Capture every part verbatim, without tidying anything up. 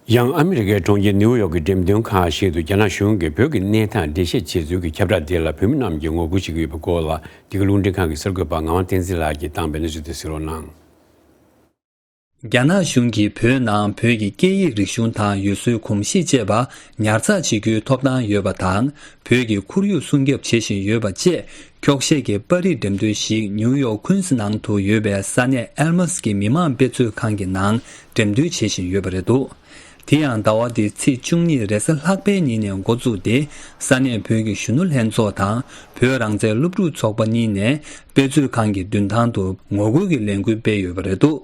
ཡང་ཨ་མི་རི་ཀའི་གྲོང་ཁྱེར་ནིའུ་ཡོག་གི་འགྲེམས་སྟོན་ཁང་ཞིག་ཏུ་རྒྱ་ནག་གཞུང་གིས་བོད་ཀྱི་གནས་སྟངས་འགྲེལ་བཤད་བྱེད་ཚུལ་གྱི་ཁྱབ་བསྒྲགས་དེ་ལ་བོད་མི་རྣམས་ཀྱིས་ངོ་རྒོལ་བྱེད་ཀྱི་ཡོད་པའི་སྐོར་ལ། འདི་ག་རླུང་འཕྲིན་ཁང་གི་གསར་འགོད་པ་ངག་དབང་བསྟན་འཛིན་ལགས་ཀྱིས་བཏང་བའི་གནས་ཚུལ་དེ་གཟིགས་རོགས་གནང་། རྒྱ་ནག་གཞུང་གིས་བོད་ནང་བོད་ཀྱི་སྐད་ཡིག་རིག་གཞུང་དང་ཡུལ་སྲོལ་གོམས་གཤིས་བཅས་པ་ཉར་ཚགས་བྱེད་རྒྱུའི་ཐོབ་ཐང་ཡོད་པ་དང་། བོད་ཀྱི་ཁོར་ཡུག་སྲུང་སྐྱོབ་བྱེད་བཞིན་ཡོད་པ་བཅས་འཁྱོག་བཤད་ཀྱི་པར་རིས་འགྲེམས་སྟོན་ཞིག་ནིའུ་ཡོག་ཁུན་སི་ནང་དུ་ཡོད་པའི་ས་གནས་ཨེལ་མཱས་ཀྱི་མི་མང་དཔེ་མཛོད་ཁང་གི་ནང་འགྲེམས་སྟོན་བྱེད་བཞིན་ཡོད་པ་རེད་འདུག་དེ་ཡང་ཟླ་བ་འདིའི་ཚེས་བཅུ་གཉིས་རེས་གཟའ་ལྷག་པའི་ཉིན་ནས་འགོ་བཙུགས་ཏེ། ས་གནས་བོད་ཀྱི་གཞོན་ནུ་ལྷན་ཚོགས་དང་བོད་རང་བཙན་སློབ་ཕྲུག་ཚོགས་པ་གཉིས་ནས་དཔེ་མཛོད་ཁང་གི་མདུན་ཐང་དུ་ངོ་རྒོལ་གྱི་ལས་འགུལ་སྤེལ་ཡོད་པ་རེད་འདུག་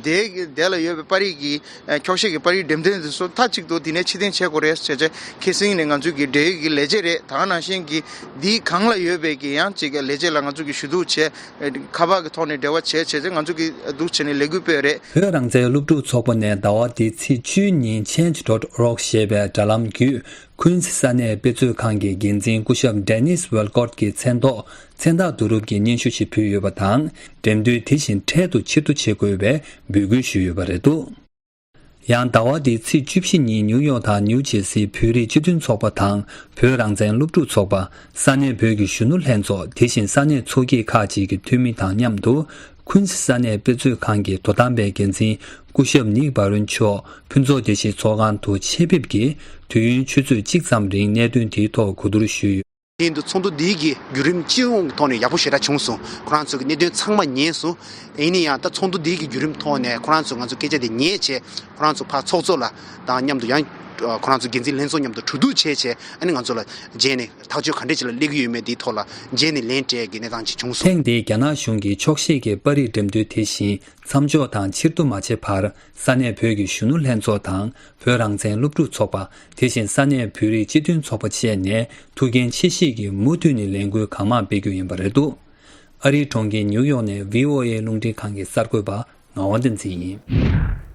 དེའི་དེ་ལ་ཡོད་པའི་པར་རིས་ཀྱི་འཁྱོག་བཤད་ཀྱི་པར་རིས་འགྲེམས་སྟོན་དེ་ཚོ་མཐའ་གཅིག་ཏུ་དེ་ནས་ཕྱིར་འཐེན་བྱེད་དགོས་རེད་ཟེར་བྱས་ཁ་སང་ནས་ང་ཚོས་ཀྱི་འབྲེལ་ཡོད་ཀྱི་ལས་བྱེད་རེད། ད་ག་ནང་བཞིན་གྱི་འདིའི་སྒང་ལ་ཡོད་པའི་གི་ཡང་ཅིག་ལས་བྱེད་ལ་ང་ཚོས་ཀྱི་ཞུ་གཏུག་བྱས། ཁ་པར་གྱི་ཐོག་ནས་འབྲེལ་བ་བྱས་བྱས་ཚེ་ང་ཚོ་གིས་འདུག་བྱས་ནས་ལས་འགུལ་སྤེལ་བ་རེད། བོད་རང་བཙན་སློབ་ཕྲུག་ཚོགས་པ་ནས་ཟླ་བ་འདིའི་ཚེས་བཅུའི་ཉིན་Change dot org ཞེས་པའི་དྲ་ལམ་བརྒྱུད། ཁུན་སི་ས་གནས་དཔེ་མཛོད་ཁང་གི་འགན་འཛིན་སྐུ་ཞབས་Dennis Walcott གི་མཚན་ཐོག་མཚན་རྟགས་བསྡུ་རུབ་ཀྱི་སྙན་ཞུ་ཞིག་ཕུལ་ཡོད་པ་དང་། འགྲེམས་སྟོན་དེ་བཞིན་འཕྲལ་དུ་ཕྱིར་བསྡུ་བྱེད་དགོས་པའི་འབོད་སྐུལ་ཞུས་ཡོད་པ་རེད་འདུག་ཡང་ཟླ་བ་འདིའི་ཚེས་བཅུ་བཞི་ཉིན་ནིའུ་ཡོག་དང་ནིའུ་ཇེར་སིའི་བོད་རིགས་སྤྱི་མཐུན་ཚོགས་པ་དང་བོད་རང་བཙན་སློབ་ཕྲུག་ཚོགས་པ། ས་གནས་བོད་ཀྱི་གཞོན་ནུ་ལྷན་ཚོགས། དེ་བཞིན་ས་གནས་ཚོགས་སྐྱིད་ཁག་ཅིག་གི་འཐུས་མི་དང་མཉམ་དུ། ཁུན་སི་ས་གནས་དཔེ་མཛོད་ཁང་གི་དོ་དམ་པའི་འགན་འཛིན་སྐུ་ཞབས་ནིག་བྷ་རུན་མཆོག་ཕུན་ཚོགས་བདེ་སྐྱིད་ཚོགས་ཁང་དུ་ཆེད་ཕེབས་ཀྱིས་དུས་ཡུན་ཆུ་ཚོད་གཅིག་ཙམ་རིང་གནད་དོན་དེའི་ཐོག་གོ་བསྡུར་ཞུས་ཡོད། ཡིན་དུས་ཚོགས་འདུ་འདིའི་གི་བརྒྱུད་རིམ་སྤྱི་ཡོངས་ཀྱི་ཐོག་ནས་ཡག་པོ་ཞེ་དྲག་བྱུང་སོང་། ཁོ་རང་ཚོ་གི་གནད་དོན་ཚང་མ་ཉན་སོང་། ཡིན་ན་ཡང་ད་ཚོགས་འདུ་འདིའི་གི་བརྒྱུད་རིམ་ཐོག་ནས་ཁོ་རང་ཚོ་ང་ཚོ་སྐད་ཆ་དེ་ཉན་བྱས། ཁོ་རང་ཚོ་ཕར་ཚོགས་གཙོ་ལ་དང་མཉམ་དུ་ཡང་ཁོ་རང་ཚོ་འགན་འཛིན་ལྷན་ཚོགས་མཉམ་དུ་གྲོས་བསྡུར་བྱས་བྱས། ཨ་ནི་ང་ཚོ་ལ་རྗེས་ནས་ཐག་གཅོད་ག་འདྲས་ཅིག་ལ་སླེབས་ཀྱི་ཡོད་མེད་དེའི་ཐོག་ལ་རྗེས་ནས་ལན་སྤྲད་ཀྱི་གནས་སྟངས་ཅིག་བྱུང་སོང་། ཐེངས་འདིའི་རྒྱ་ནག་གཞུང་གི་འཁྱོག་བཤད་ཀྱི་པར་རིས་འགྲེམས་སྟོན་དེ་བཞིན་མཚམས་འཇོག་དང་ཕྱིར་བསྡུ་མ་བྱས་བར། ས་གནས་བོད་ཀྱི་གཞོན་ནུ་ལྷན་ཚོགས་དང་བོད་རང་བཙན་སློབ་ཕྲུག་ཚོགས་པ། དེ་བཞིན་ས་གནས་བོད་རིགས་སྤྱི་མཐུན་ཚོགས་པ་བཅས་ནས་ཐུགས་འགན་ཆེ་བཞེས་ཀྱིས་མུ་མཐུད་ནས་ལས་འགུལ་གང་མང་སྤེལ་རྒྱུ་ཡིན་པ་རེད་འདུག་ཨ་རིའི་གྲོང་ཁྱེར་ནིའུ་ཡོག་ནས་བྷི་ཨོ་ཨེ་རླུང་འཕྲིན་ཁང་གི་གསར་འགོད་པ་ངག་དབང་བསྟན་འཛིན་ཡིན།